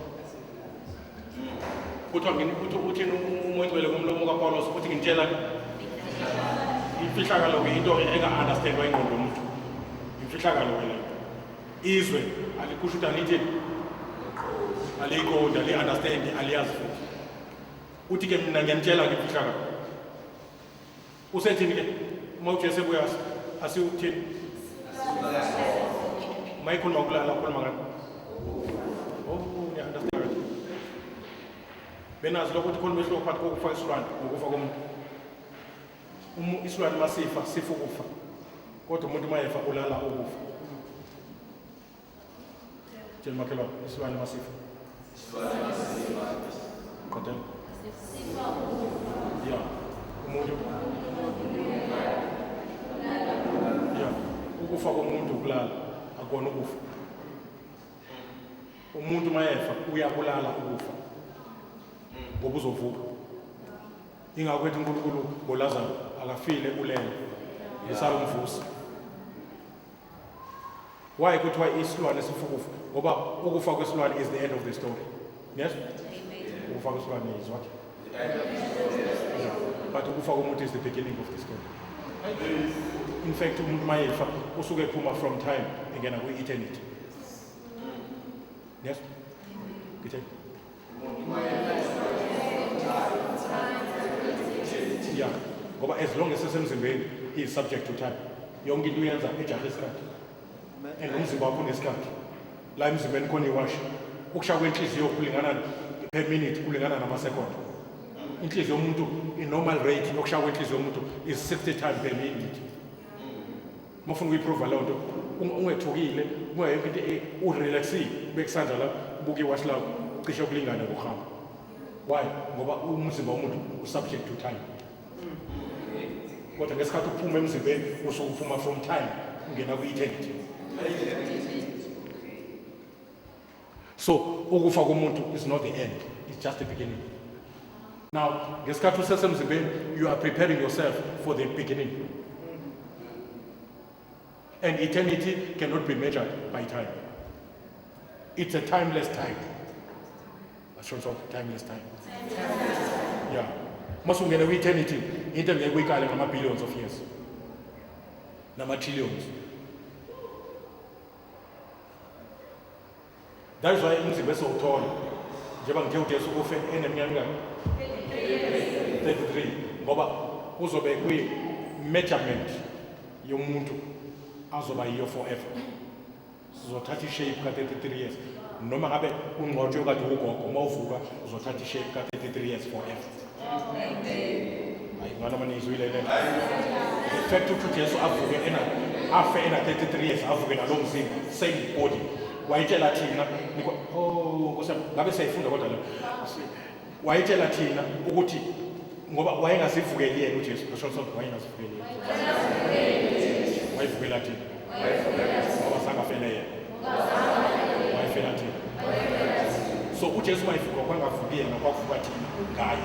Kuthiwa ngini uthi uthini uMoya oNgcwele ngomlomo kaPawulos uthi ngitshela imfihlakalo ke into enga-understandwa ingqondo yomuntu. Imfihlakalo ke leyo. Izwe alikusho ukuthi alithi aliyiqondi, ali-understand, aliyazi futhi. Uthi ke mina ngiyanitshela ke imfihlakalo. Usethini ke uma uJesu ebuya asiwuthini? Uma ikhuluma ukulala ukhuluma ngani? Oh, ngiya-understand. Benazi lokho ukuthi khona umehluko phakathi kokufa isilwane nokufa komuntu. Isilwane masifa sifa ukufa. Kodwa umuntu mayefa ulala ukufa. Tshela makhelwane isilwane masifa. Qedela. Yeah. Umuntu. Yeah. Ukufa komuntu ukulala, akukona ukufa. Umuntu mayefa uyakulala ukufa. Ngoba uzovuka. Ingakho ethi uNkulunkulu ngoLazaro akafile ulele. Ngisayomvusa. Why kuthiwa isilwane sifa ukufa? Ngoba ukufa kwesilwane is the end of the story. Yes? Ukufa kwesilwane is what? Yeah. But ukufa komuntu is the beginning of the story. In fact, umuntu mayefa usuke ephuma from time engena kwi-eternity. Yes? Ngithe? Yeah. Ngoba as long as esemzimbeni he is subject to time. Yonke into uyenza ejahe isikhathi. And umzimba wakho unesikhathi. La emzimbeni khona iwashi. Ukushaya kwenhliziyo kulingana per minute kulingana nama-second. Inhliziyo yomuntu i-normal rate yokushaya kwenhliziyo yomuntu is 60 times per minute. Uma ufuna ukuyiprova leyo nto ungethukile, ungayekho into urelaxile, ubeke isandla la, ubuke iwashi lakho, cishe kulingane ngokuhamba. Why? Ngoba umzimba womuntu u-subject to time. Kodwa ngesikhathi uphuma emzimbeni usuke uphuma from time ungena kwi-eternity. So ukufa komuntu is not the end, it's just the beginning. Now, ngesikhathi usesemzimbeni, you are preparing yourself for the beginning. And eternity cannot be measured by time. It's a timeless time. Asho so timeless time. Yeah. Masungena kwi-eternity, into engeke uyikale ngama-billions of years. Nama-trillions. That is why umzimba esowuthola. Njengoba ngithe uJesu ufe eneminyaka emingaki? 33. Ngoba kuzobe kuyi-measurement yomuntu azoba yiyo forever. Sizothatha i-shape ka-33 years. Noma ngabe ungcwatshwe kade ugogo, uma uvuka uzothatha i-shape ka-33 years forever. Hayi ngani abanizwile le. The fact ukuthi uJesu avuke ena afe ena 33 years avuke nalo mzimba same body. Wayitshela thina oh Nkosi yami ngabe siyayifunda kodwa le. Wayitshela thina ukuthi ngoba wayengazivukeli yena uJesu, ngisho sonke wayengazivukeli yena. Wayivukela thina. Ngoba zange afele afele yena, wayefela thina. So uJesu mayivuka kwangavuki yena, kwavuka thina ngaye.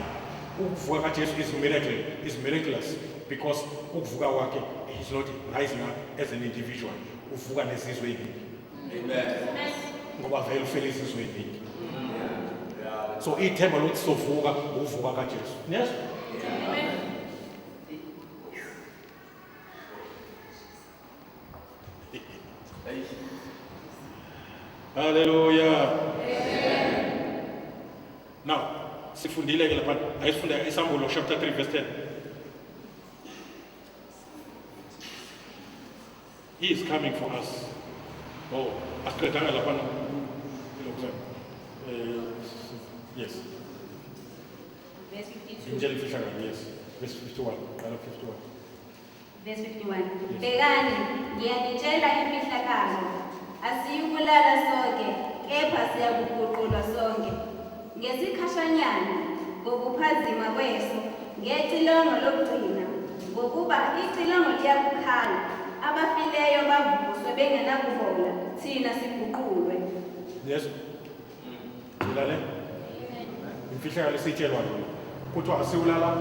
Ukuvuka kaJesu is miracle, is miraculous, because ukuvuka kwakhe, he's not rising up as an individual, uvuka nezizwe eziningi. Amen. Ngoba vele ufele izizwe eziningi. So ithemba lokuthi sovuka ukuvuka kaJesu. Yes. Hallelujah. Amen. Now, sifundile ke lapha, ayisifunda iSambulo chapter 3 verse 10. He is coming for us. Oh, asiqedanga lapha. Yes. Verse 52. Ngitshela imfihlakalo, yes. Verse 51. Qala 51. Verse 51. Bhekani, ngiyanitshela imfihlakalo. Asiyukulala sonke, kepha siyakuguqulwa sonke. Ngesikhashanyana, ngokuphazima kweso, ngecilongo lokugcina, ngokuba icilongo liyakukhala, abafileyo bavuswe bengenakubola, thina siguqulwe. Yes. Ulale? Imfihlakalo esiyitshelwa yona. Kuthiwa asiwulala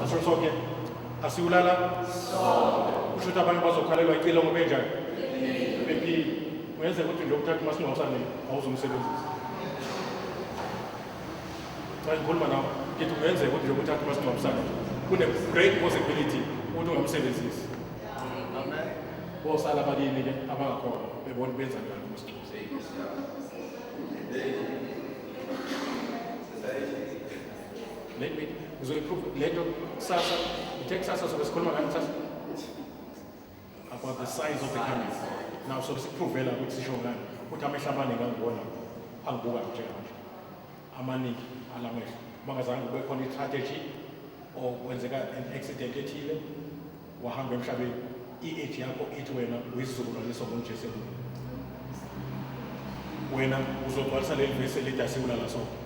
sonke. Sonke. Asiwulala sonke. Kusho ukuthi abanye bazokhalelwa icilongo benjani? Bephila. Kungenzeka ukuthi nje ukuthatha umasingcwabisane awuzumsebenzisa. Xa ngikhuluma nawe, ngithi kungenzeka ukuthi nje ukuthatha umasingcwabisane kune great possibility ukuthi ungamsebenzisi. Amen. Bosala abakini ke abangakhona bebona benza njani umasingcwabisane. Let me ngizoyiprove lento kusasa. Ngithe kusasa sobe sikhuluma ngani kusasa? About the signs of the coming. Now sobe sikuprovela ukuthi sisho ngani. Ukuthi amehlo amaningi angibona angibuka njengamanje. Amaningi alamehlo. Bangazange kube khona i-strategy or kwenzeka an accident ethile wahamba emhlabeni. I-age yakho ithi wena uyisizukulwane sokuJesu ebuya. Wena uzogcwalisa leli vesi elithi asiwulala sonke.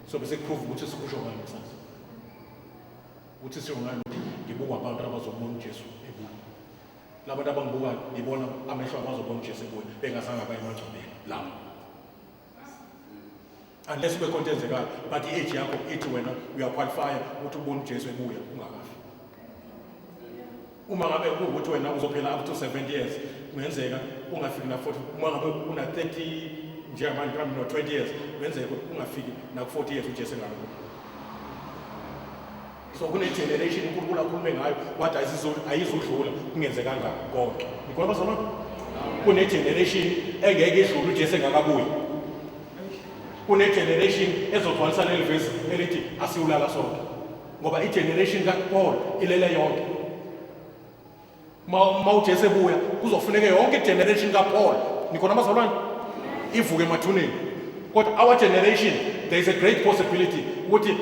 So bese kuprove ukuthi sikusho ngani kusasa. Ukuthi sisho ngani ukuthi ngibukwa abantu abazobona uJesu ebuya. Labantu abangibukayo ngibona amehlo abazobona uJesu ebuya bengazange baye emangcwabeni labo. Unless kube khona into eyenzekayo, but i-age yakho ithi wena uyaqualifya ukuthi ubone uJesu ebuya ungakafi. Uma ngabe kuwukuthi wena uzophila up to 70 years, kungenzeka ungafiki na 40. Uma ngabe una 30 njengamanje mhlawumbe no 20 years, kungenzeka ungafiki na 40 years uJesu engakabuyi. So kune generation uNkulunkulu akhulume ngayo wathi ayizudlula kungenzekanga konke. Nikhona bazalwane? Kune generation engeke idlule uJesu engakabuyi. Kune generation ezogcwalisa leli vesi elithi asiwulala sonke. Ngoba i-generation kaPaul ilele yonke. Ma uJesu ebuya kuzofuneka yonke i-generation kaPaul. Nikhona bazalwane? Ivuke emathuneni. Kodwa our generation there is a great possibility ukuthi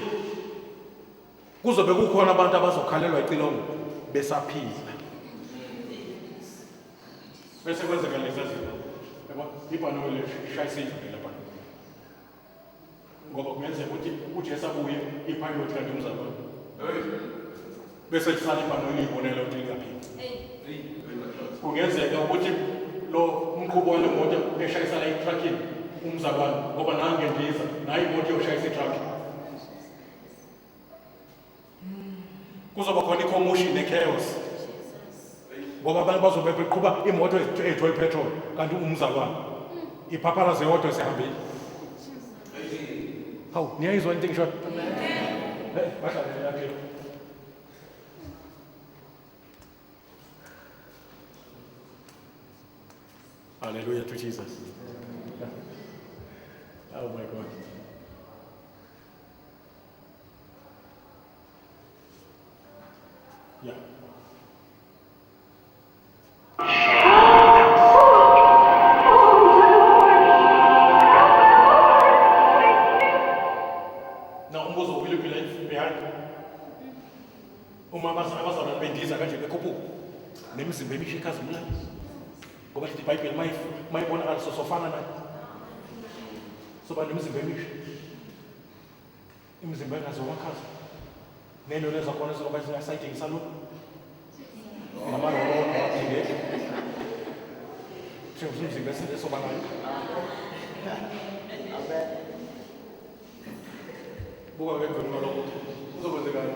kuzobe kukhona abantu abazokhalelwa icilongo besaphila. Bese kwenzeka lezi zinto. Yabo, ibhanoyi lishayisa indlu lapha. Ngoba kungenzeka ukuthi uJesu abuye ipilot kanti umzalwane. Bese kusala ibhanoyi liyibonela ukuthi liyaphila. Kungenzeka ukuthi lo umqhubi wale moto eshayisa la itruckini umzalwane ngoba nange ndiza nayo imoto yokushayisa itruck. Kuzoba khona i-commotion ne-chaos. Ngoba abantu bazobe beqhuba imoto ethwele petrol kanti umzalwane. Iphaphalaze yodwa esihambile. Hawu, niyayizwa into engisho? Bahlale yakhe. Hallelujah to Jesus. Oh my God. Yeah. Now umbuzo, will you be left behind? Uma abazalwane bendiza kanje bekhuphuka nemizimba emisha ikhazimulayo. Ngoba lithi iBhayibheli mayibonakala sosofana naye. Soba nemizimba emisha. Imizimba engazomakhaza. Neenwele zakhona zizoba zingasayidingi salon. Namaroro awaphindeki. Shengithi umzimba esoba nayo. Amen. Buka ke emveni kwalokho kuzokwenzekani?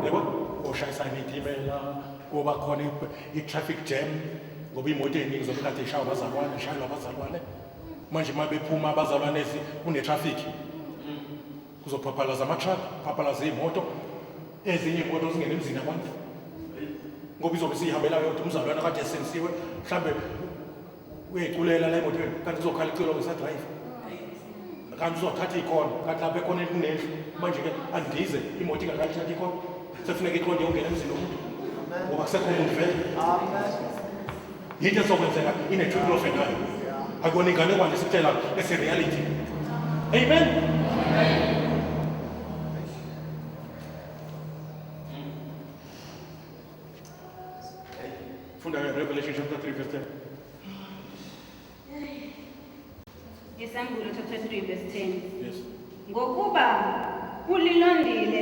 Yebo, oshayisana itimela, kuba khona i-traffic jam ngoba iy'moto ey'ningi zobe kade ishaywa abazalwane, ishayelwa abazalwane. Manje uma bephuma abazalwane ezi kune-traffic. Kuzophaphalaza ama-truck, phaphalaza iy'moto, ezinye iy'moto zingene emzini abantu. Ngoba izobe isihambela yodwa umzalwane kade esindisiwe, mhlambe uyayiculela la emotweni, kanti kuzokhala icilo ngesadrayiva. Kanti uzothatha ikhona, kanti lapha ekhoneni kunendlu. Manje-ke andize imoto ingakalithathi ikhona. Sekufuneka iqonde yongena emzini womuntu. Ngoba kusekho umuntu vele. Amen. Yinto ezokwenzeka in a twinkle of an eye. Akuyona inganekwane esikutshela esi-reality. Amen. Funda Revelation chapter 3 verse 10. Isambulo chapter 3 verse 10. Yes. Ngokuba ulilondile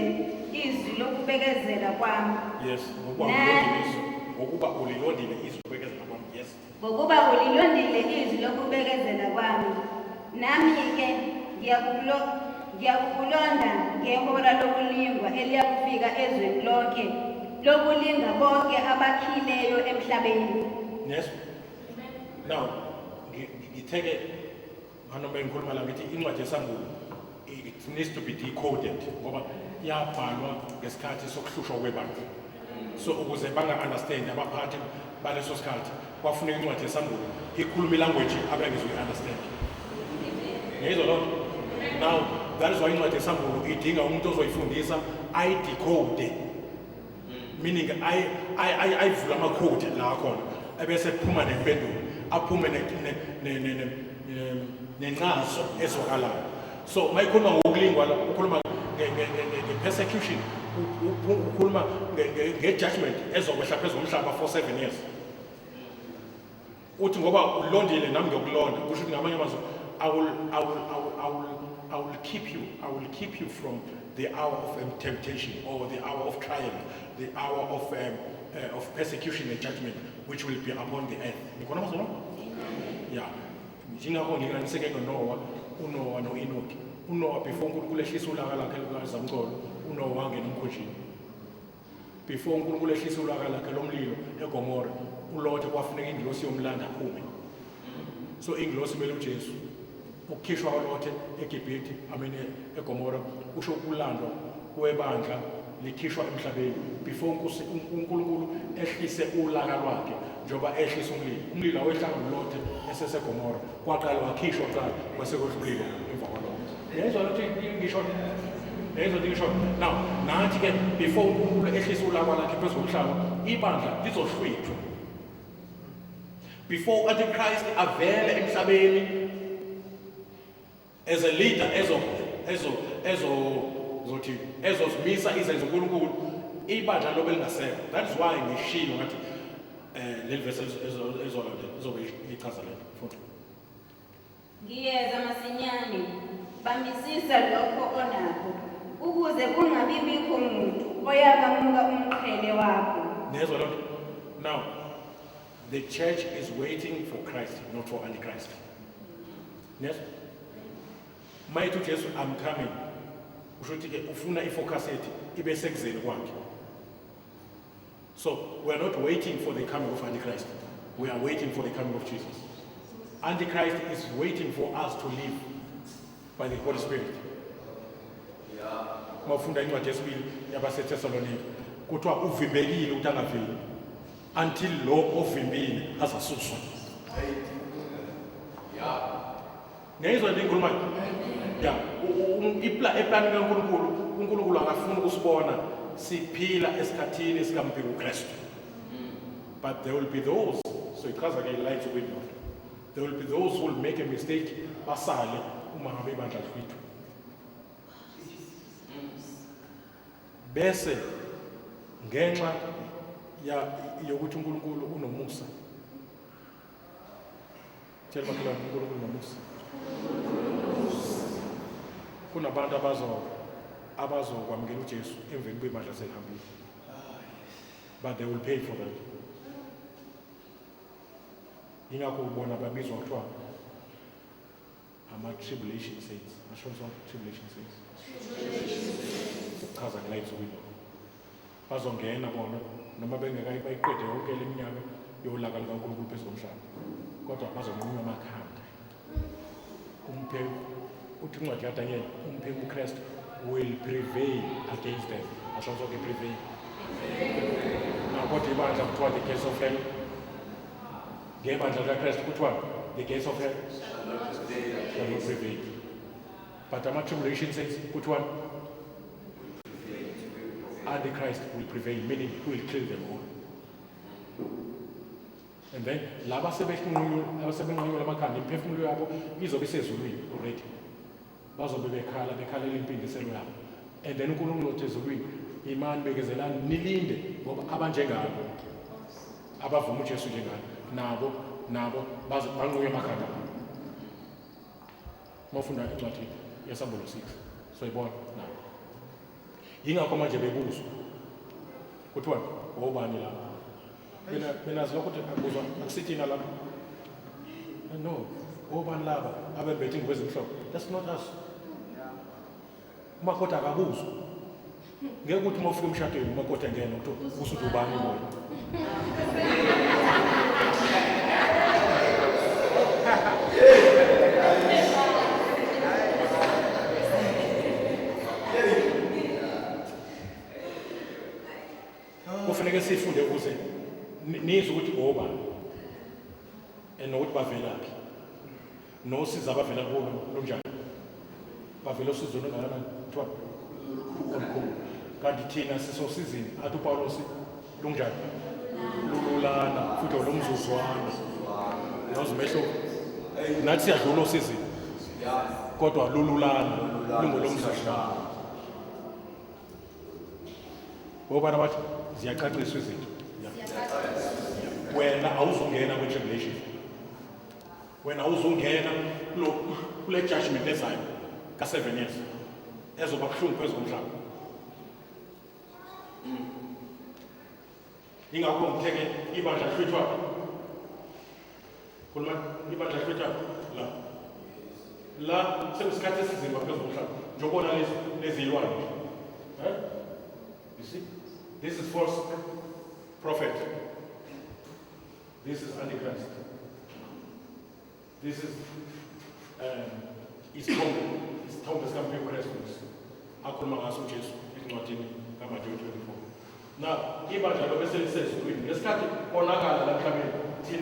izwi lokubekezela kwami. Yes. Ngokuba ulilondile izwi. Ngokuba ulilondile izwi lokubekezela kwami. Yes. Ngokuba ulilondile izwi lokubekezela kwami. Nami-ke ngiyakukulonda ngehora lokulingwa eliyakufika ezweni lonke, lokulinga bonke abakhileyo emhlabeni. Yes. Now, ngitheke nganoma ngikhuluma la ngithi incwadi yesambulo it needs to be decoded ngoba yabhalwa ngesikhathi sokuhlushwa kwebandla. So ukuze banga-understand abaphathi baleso sikhathi kwafuneka incwadi yesambulo ikhuluma ilanguage abengezuyi-understand. Ngiyizwa loo nto? Now, that is why incwadi yesambulo idinga umuntu ozoyifundisa ayidecode. Meaning ayivula amakhodi la khona ebese kuphuma nempendulo, aphume nencazo ezwakalayo. So mayikhuluma ngokulingwa la, ukhuluma nge-persecution, ukhuluma nge-judgment ezokwehla phezu komhlaba for 7 years. Uthi ngoba ulondile nami ngiyokulonda, kusho ukuthi ngamanye amazwi I will keep you from the hour of temptation or the hour of trial, the hour of persecution and judgment which will be upon the earth. Nikhona bazalwane? Yeah. Njengakho nginganiseke ngoNoah, uNoah noEnoch. uNoah before uNkulunkulu ehlisa ulaka lakhe lukazamcolo, uNoah wangena emkhunjini. Before uNkulunkulu ehlisa ulaka lakhe lomlilo eGomora, uLothe kwafuneka ingilosi yomlanda aphume. So ingilosi imele uJesu. Ukukhishwa uLothe eGibhithe, I mean eGomora, kusho ukulandwa kwebandla likhishwa emhlabeni before uNkulunkulu ehlise ulaka lwakhe njengoba ehlisa umlilo. Umlilo awehlanga uLothe eseseGomora, kwaqala wakhishwa kuqala kwase kwehla umlilo emva kwalokho. Yezwa ukuthi ngisho, yezwa ukuthi ngisho. Now nathi ke before uNkulunkulu ehlise ulaka lwakhe phezu komhlaba, ibandla lizohlwithwa. Before Antichrist avele emhlabeni as a leader ezozimisa izenzo uNkulunkulu, ibandla lobe lingasekho. That is why ngishilo ngathi leli verse ezolandela izobe ichaza lento. Funda. Ngiyeza masinyane, bambisisa lokho onakho, ukuze kungabi bikho muntu oyakamuka umqhele wakho. Niyezwa loo nto? Now, the church is waiting for Christ, not for Antichrist. Yes? Mayithi uJesu, I'm coming. Usho ukuthi ke ufuna ifocus yethu ibe sekuzeni kwakhe. So we are not waiting for the coming of Antichrist. We are waiting for the coming of Jesus. Antichrist is waiting for us to live by the Holy Spirit. Mawufunda incwadi yesibili yabaseThesalonika, kuthiwa uvimbekile ukuthi angaveli until lo ovimbile azasuswa. Ngiyizwa into engikhulumayo? Yeah, eplani kaNkulunkulu, uNkulunkulu akafuni ukusibona siphila esikhathini sikampiko uKristu. But there will be those, so ichaza ke light window. There will be those who will make a mistake, basale uma ngabe ibandla lihlwithwa. Bese ngenxa yokuthi uNkulunkulu unomusa, Tshela makhelwane uNkulunkulu nomusa. Kunabantu abazokwamukela uJesu emveni kwebandla selihambile. But they will pay for that. Yingakho ubona babizwa kuthiwa ama-tribulation saints. Asho sonke tribulation saints. Chaza ngala ensukwini lokho. Bazongena bona noma bengekayi bayiqede yonke le minyaka yolaka lukaNkulunkulu phezu komhlaba. Kodwa bazonqunywa amakhanda. Umpheki uthi incwadi kaDaniel, umpheki uKristu will prevail against them. Asho sonke prevail. Now kodwa ibandla kuthiwa the gates of hell. Ngebandla likaKristu kuthiwa the gates of hell shall not prevail. But ama-tribulation saints kuthiwa Antichrist will prevail, meaning he will kill them all. And then laba asebenqanyulwa amakhanda, imiphefumulo yabo izobe isezulwini already. Bazobe bekhala, bekhalela impindiselo yabo. And then uNkulunkulu uthi ezulwini, imani bekezelani nilinde ngoba abanjengabo abavuma uJesu njengani nabo banqunywe amakhanda. Mawufunda incwadi yeSambulo 6 soyibona nabo. Yingakho manje bebuzwa kuthiwa obani laba. Mina lokho ukuthi akuzwa akusithina lapha. No, obani laba abembethe ingubo ezimhlophe. That's not us. Umakoti akabuzwa. Ngeke ukuthi uma ufika emshadweni umakoti engena ukuthi usuthi ubani wena. Kufuneka sifunde ukuze nizwe ukuthi obani nokuthi bavelaphi nosizo abavela kulo lunjani, bavela osizweni olungakanani, kuthiwa olukhulu. Kanti thina sisosizini athi uPawulos lunjani, lululana futhi olomzuzwana. Yazi umehluko, nathi siyadlula osizini kodwa lululana lungolomzuzwana. Ngobana bathi ziyacaciswa izinto. Wena awuzungena kwi-tribulation, wena awuzungena kule judgment ezayo ka-7 years ezoba buhlungu phezu komhlaba. Ingakho ngitheke ibandla hlwithwa, khuluma ibandla hlwithwa la la sekusikhathi esizima phezu komhlaba, njengobona lezi ilwane. You see, this is false prophet. This is Antichrist. This is isithombe sikaMpheki Kristu akhuluma ngaso uJesu encwadini kaMateyu 24. Now ibandla lobe selisezulwini ngesikhathi konakala la emhlabeni.